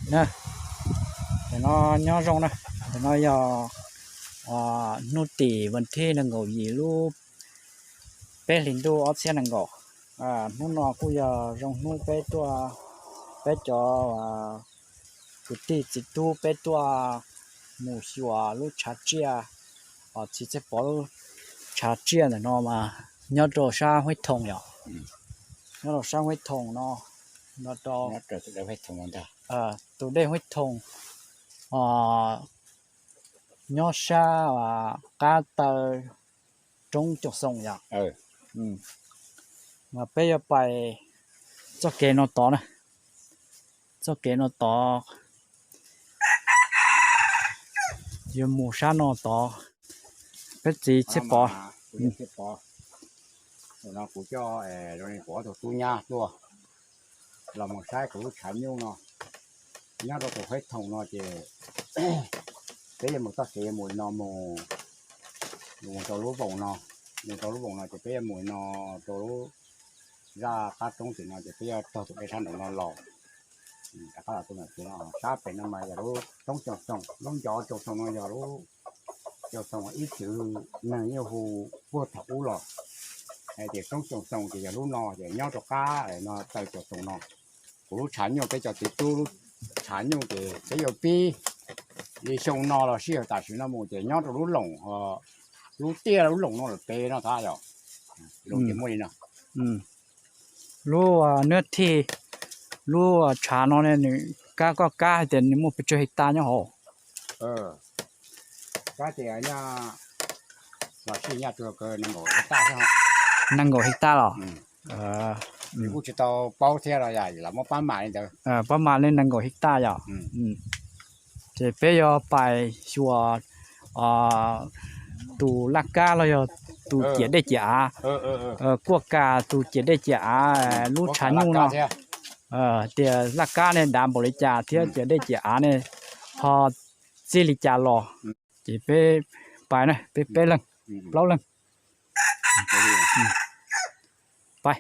Na, ntawm no nyob zoo na, ntawm no yog hnub tim vas thib nees nkaum yim lub peb hlis ntuj ob txhiab nees nkaum. Hnub no kuj yog zoo hnub peb tuaj, peb cov kwv tij txiv tub peb tuaj mus xyuas lub tshav tsiaj, txiv Txhiaj Pov lub tshav tsiaj ntawm no mas nyob rau sab Huab Thoom yom. Nyob rau sab Huab Thoom no, no rau tus dej Huab Thoom, nyob sab qab taw roob Coom Xoo yom. Mas peb yuav pais txoj kev no tod na, txoj kev no tod yuav mus sab no tod. Peb txiv Txhiaj Pov, no kuv coj kuv ob tug tub nyab tuaj los mus saib kuv lub tshav nyuj no. Nyob rau tus Huab Thoom no ces peb yuav mus txoj kev mus li no mus, mus rau lub voos no, mus rau lub voos no ces peb yuav mus li no rau lub zaj qab roob tim no ces peb yuav taug tus dej sab nraum no los. Rov qab los tus no, sab pem no mas yog lub roob Coom Xoo, lub ncov Coom Xoo no yog lub Coom Xoo ib txwm neeg yeej hu puag thaum ub los. Ces roob Coom Xoo ces yog lub no ces nyob rau qab no taw Coom Xoo no. Kuv lub tshav nyuj peb cov txiv tub lub tshav nyuj ces peb yuav pib li xyoo no los sij hawm tam sim no mus ces nyob rau lub loos, lub tiaj lub loos no lawm peb no tab yom. Loos ces muaj li no. Lub nab thij, lub tshav no ne nws kab koj kab hais tias nws muaj pes tsawg hecta nyob hauv? Kab tias nyaj los sij nyaj tsuag kaw nees nkaum hecta los? Kuj tsis tau paub thiab los yog muab pab mam li ntawd. Pab mam li nees nkaum hecta yom. Ces peb yuav pais xyuas tus laj kab los yog tus ciam dej ciam av, kuaj kas tus ciam dej ciam av lub tshav nyuj no, tias laj kab ne dav npaum li cas thiab ciam dej ciam av ne ho txij li cas los. Ces peb pais na, peb peb leeg, plaub leeg. Pais.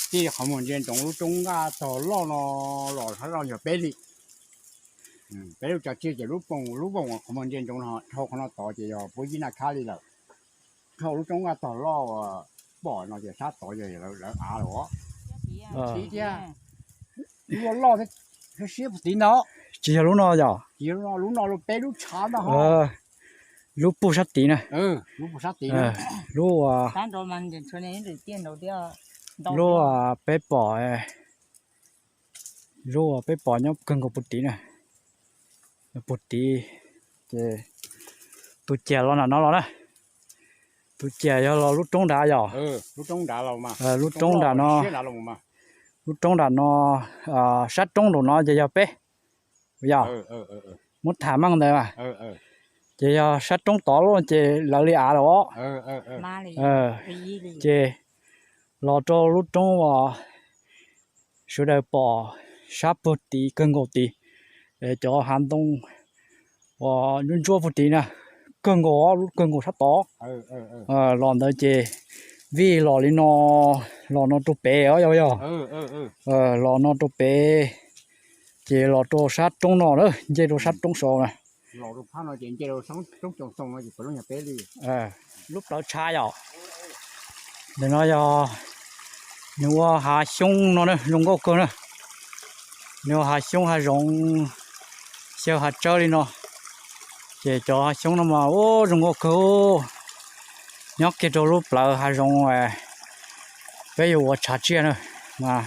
Tij qhov muag ntsia ntsoov lub roob nqaj tog loj no los sab zoj yog peb li. Peb lub tsav tsiaj ces lub poom lub voos qhov muag ntsia ntsoov dhau qhov no tod ces yog puab yib naj khab li lawm. Dhau lub roob nqaj tog loj pom no ces sab tod yog lawv av lawm. Tsis thiab, lub loj loj siab siab puag tid ntag. Tsis yog lub no yom? Tsis yog lub no, lub no lub peb lub tshav ntag. Lub puag sab tid na. Lub puag sab tid, lub, lub peb pom, lub peb pom nyob kawg nkaus puag tid na. Puag tid ces tus ciam los nram no los na. Tus ciam yog los lub roob nrad yom? Lub roob nrad no, lub roob nram no, sab roob nraum no ces yog peb, yog muab tham meej ntawd. Ces yog sab roob tod lawm ces lawv li av lawm os. Ces los rau lub roob uas sawv daws pom sab puag tid kawg nkaus tid, cov hav ntoo uas ntsuab ntsuab puag tid na, kawg nkaus, kawg nkaus sab tod. Los ntawd ces vij los li no, los no rau pem os, yog, yog, los no rau pem, ces los rau sab roob no na, nce rau sab roob saud na. Lub plawv tshav yom. Ntawm no yog nws ua hav xyoob no na, zoo nkauj kawg na. Nws ua hav xyoob hav zoov, xyaw hav tsawb li no. Ces cov hav xyoob no mas ua zoo nkauj kawg. Nyob kiag rau lub plawv hav zoov, peb yuav ua tshav tsiaj na, mas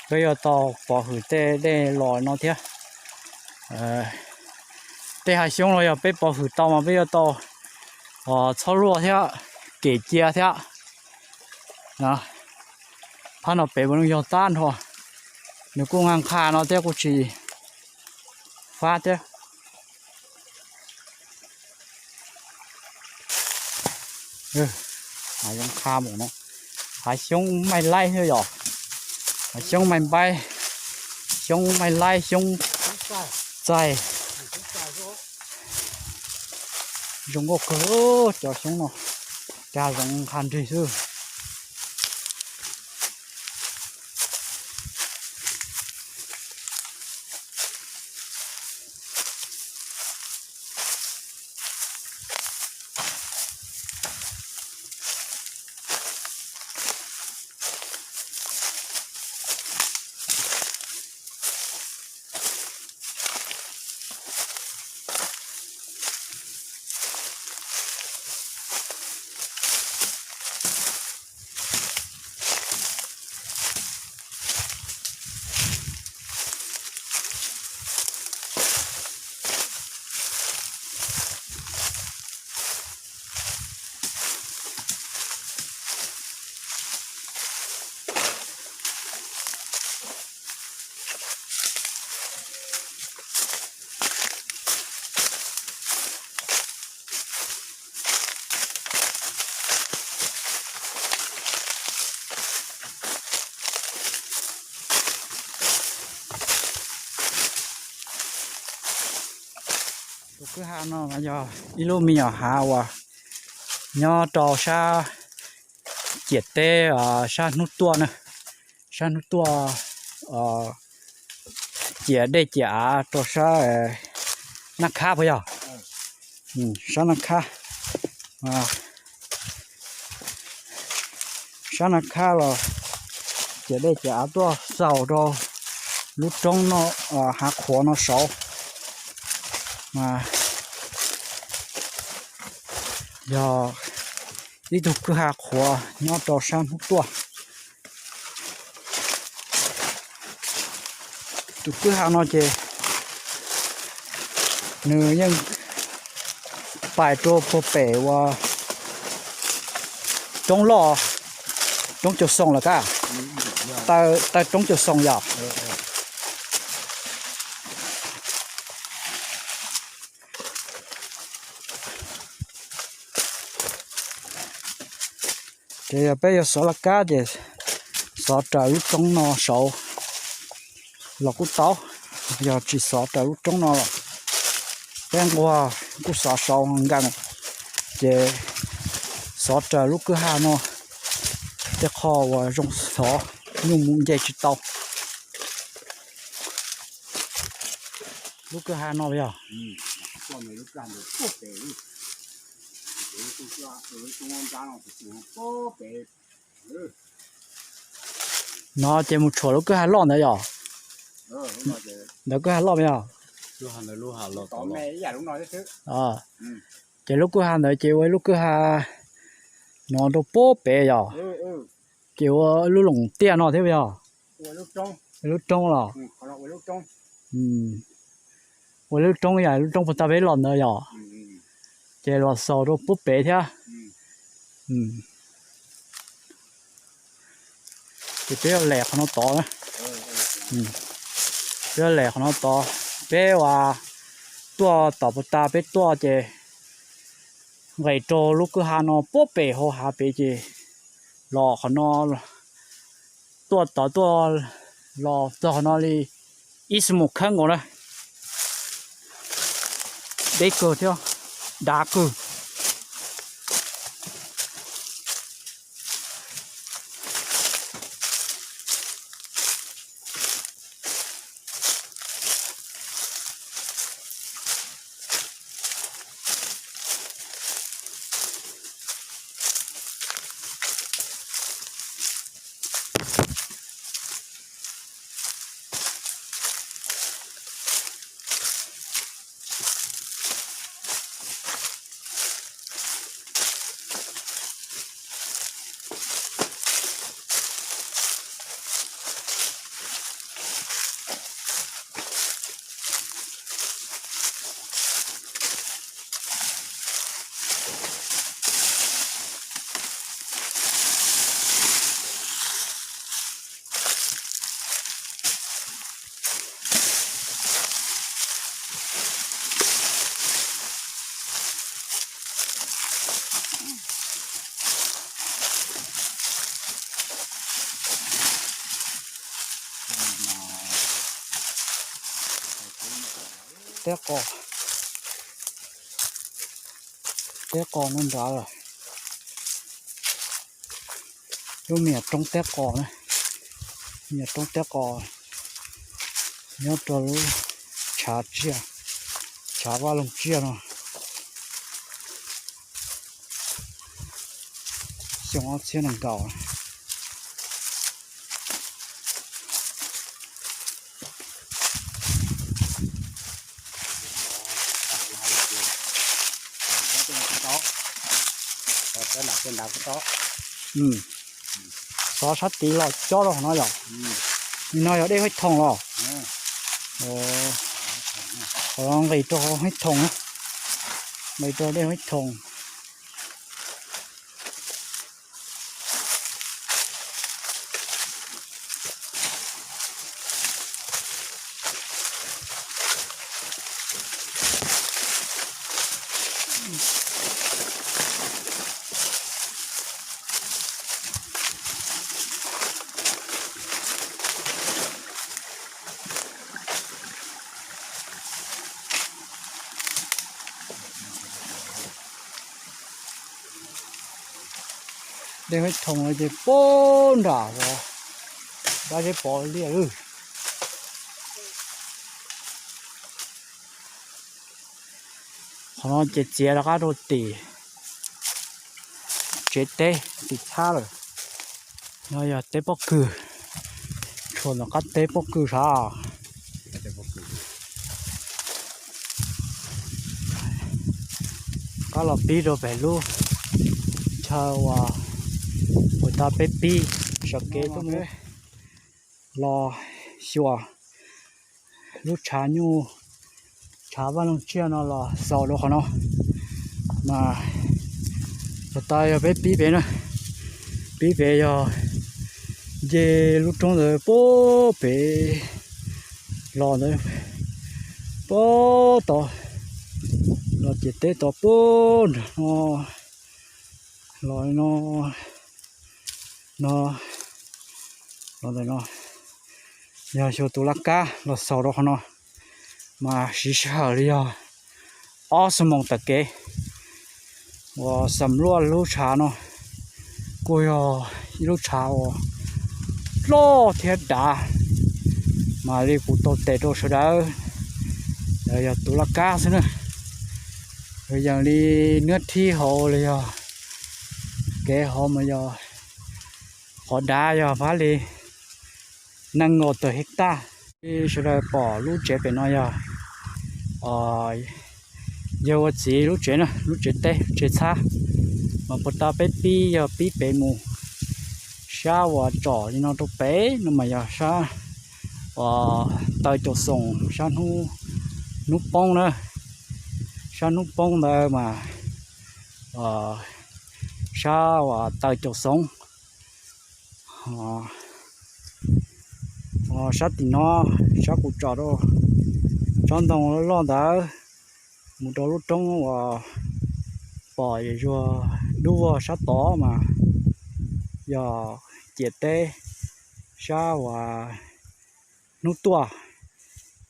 peb yuav tau pov hwm tej dej los no thiab. Tej hav xyoob no yog peb pov hwm tau mas peb yuav tau txhob luaj thiab, kem cia thiab. Phab no pem ua neej yog tag nrho, nws kuj nqa nqha no thiab kuj tsis fab thiab. Hav zoov qha mus no, hav xyoob maij laib thiab yom, hav xyoob maij npaib, xyoob maij laib, xyoob txaij. Zoo nkauj kawg cov xyoob no, cas zoov nqha nrig xwb. Tus kwj ha no yog ib lub me nyuam hav uas nyob rau sab ciam teb, sab hnub tuaj na, sab hnub tuaj, ciam dej ciam av rau sab Naj Khab puas yog? Sab Naj Khab, sab Naj Khab los ciam dej ciam av tuaj xaus rau lub roob no, hav qhuav no saud. Mas yog ib tug kwj ha qhuav nyob rau sab hnub tuaj. Tus kwj ha no ces nws yeej pais rau puag pem uas roob loj, roob Caug Xoom lawm kab, taw roob Caug Xoom yom. Ces yog peb yuav xov laj kab ces xov raws lub roob no saud los kuj tau, yog tsis xov raws lub roob no los peb nquag kuj xov saud nkees, ces xov raws lub kwj ha no tej qho uas zoo xov nyuj mus nce tsis tau. Lub kwj ha no yog no ces mus tshuam lub kwj ha loj ntawd yog, ntawd kwj ha loj yog. Ces lub kwj ha ntawd ces ua ib lub kwj ha no rau puag pem yog, ces ua lub loos tiaj no thiab yog, lub roob los, ua lub roob yog lub roob puag ta peb los ntawd yog, ces los xaus rau puag pem thiab. Ces peb yuav lem qhov no tod, peb yuav lem qhov no tod, peb ua tuaj tom puag ta peb tuaj ces nqes rau lub kwj ha no puag pem hauv hav pem ces los qhov no, tuaj tod tuaj los txog qhov no li ib xuab moos kheeb nkaus na. Deb kawg thiab, dav kawg. teb qos, teb qos no nrad lawm. Lub me nyuam roob teb qos na, me nyuam roob teb qos nyob rau lub tshav tsiaj, tshav vaj loog tsiaj no. Xyoo ob txhiab nees nkaum. Xov sab tid los cob rau qhov no yom? Li no yog dej Hab Thoom los? Qhov no nqis rau Hab Thoom, nqis rau dej Hab Thoom. Dej Hab Thoom no ces puag nram uas dab zeb pov liaj lawm. Qhov no ces txiav rov qab rau tim tsev teb tim txhab lawm. No yog teb pob kws, tshuav ntawm qab teb pob kws sav. Qab los pib rau pem lub chaw uas puag ta peb pib sawv kev tuaj mus los xyuas lub tshav nyuj, tshav vaj loog tsiaj no los xaus rau qhov no. Mas puag ta yog peb pib pem na, pib pem yog nce lub roob ntawd puag pem los ntawd, puag tod los ciam teb tod puag nram no, los no, no, los ntawm no. Yog xyuas tus laj kab los xaus rau qhov no mas siv sij hawm li yog ob xuab moos taw kev uas xam luaj lub tshav no. Kuj yog ib lub tshav uas loj thiab dav, mas li kuv tau tes rau sawv daws, yog tus laj kab xwb na. Yog li nab thib hauv los yog kev hauv mas yog qhov dav yog pab li nees nkaum tawm hej taj. Sawv daws pom lub tsev pem no yog yawg ua txiv lub tsev na, lub tsev teb tsev txhab. Mas puag ta peb pib yog pib pem mus sab uas tsom li no rau pem no mas yog sab uas taw caum xoom sab hnub poob na, sab hnub poob ntawd mas sab uas taw caum xoom. Sab tim no, sab kuv tsom rau tsob ntoo loj loj ntawd mus rau lub roob uas pom zuag dub vog sab tod mas yog ciam teb sab uas hnub tuaj.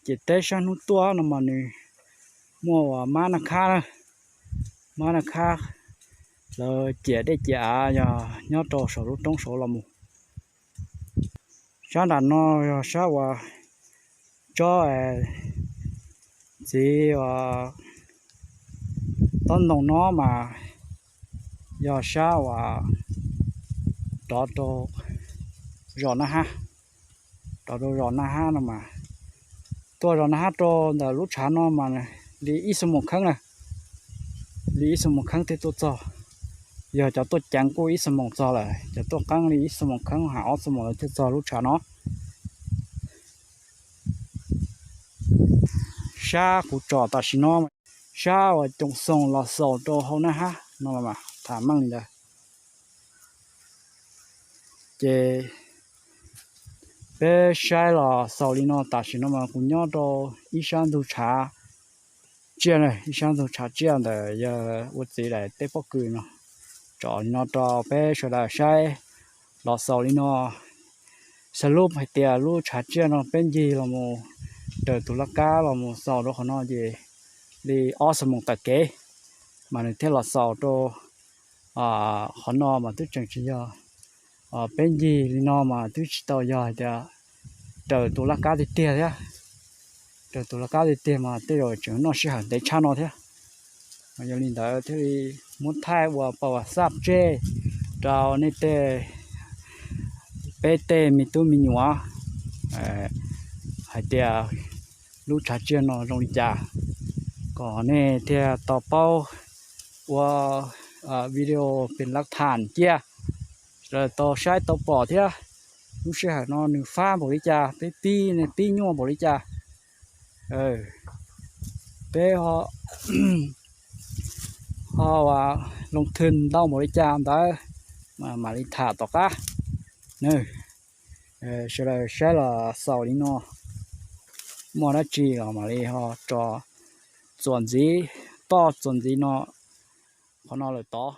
Ciam teb sab hnub tuaj no mas nws muaj uas mab naj khab na, mab naj khab lawv ciam dej ciam av yog nyob rau saum lub roob saud los mus. Sab nram no yog sab uas tsob txiv uas tob ntoo no mas yog sab uas rov rau zos Naj Hab, rov rau zos Naj Hab no mas tuaj zos Naj Hab rau ntawm lub tshav no mas li ib xuab moos kheeb na, li ib xuab moos kheeb thiaj tuaj txog. Yog cov tuaj ceev kuj ib xuab moos txog lawm, cov tuaj qeeb li ib xuab moos kheeb ha ob xuab moos lawv thiaj txog lub tshav no. Sab kuv tsom tam sim no, sab uas caum xoom los xaus rau hauv Naj Hab no los mas tham meej li ntawd. Ces peb saib los xaus li no, tam sim no mas kuv nyob rau ib sab ntug tshav tsiaj, ib sab ntug tshav tsiaj ntawm yawg ua txiv daim teb pob kws no. Tsom li no rau peb sawv daws saib los xaus li no. Xav lub hais tias lub tshav tsiaj no peb ncig los mus raws tus laj kab los mus xaus rau qhov no ces li ob xuab moos tav kev mas nws thiaj los xaus rau qhov no mas twb tseem tsis yog peb ncig li no mas twb tsis tau yog hais tias raws tus laj kab tiag tiag thiab. Raws tus laj kab tiag tiag mas tej zaum tseem noj sij hawm ntev tshaj no thiab. Mas yog li ntawd thiaj li muab thaij ua pab WhatsApp tseg rau nej tej, peb tej me tub me nyuam hais tias lub tshav tsiaj no zoo li cas, kom nej thiaj tau paub ua video pem lab tham cia, sawv daws tau saib tau pom thiab. Lub sij hawm no nws fab npaum li cas, peb pib ne pib nyuaj npaum li cas, peb ho loo thwm ntau npaum li cas ntawd mam li tham tom qab. Sawv daws saib los xaus li no, muaj dab tsi los mam li ho tso txuas ntxiv, toj txuas ntxiv no, qhov no lawm tod.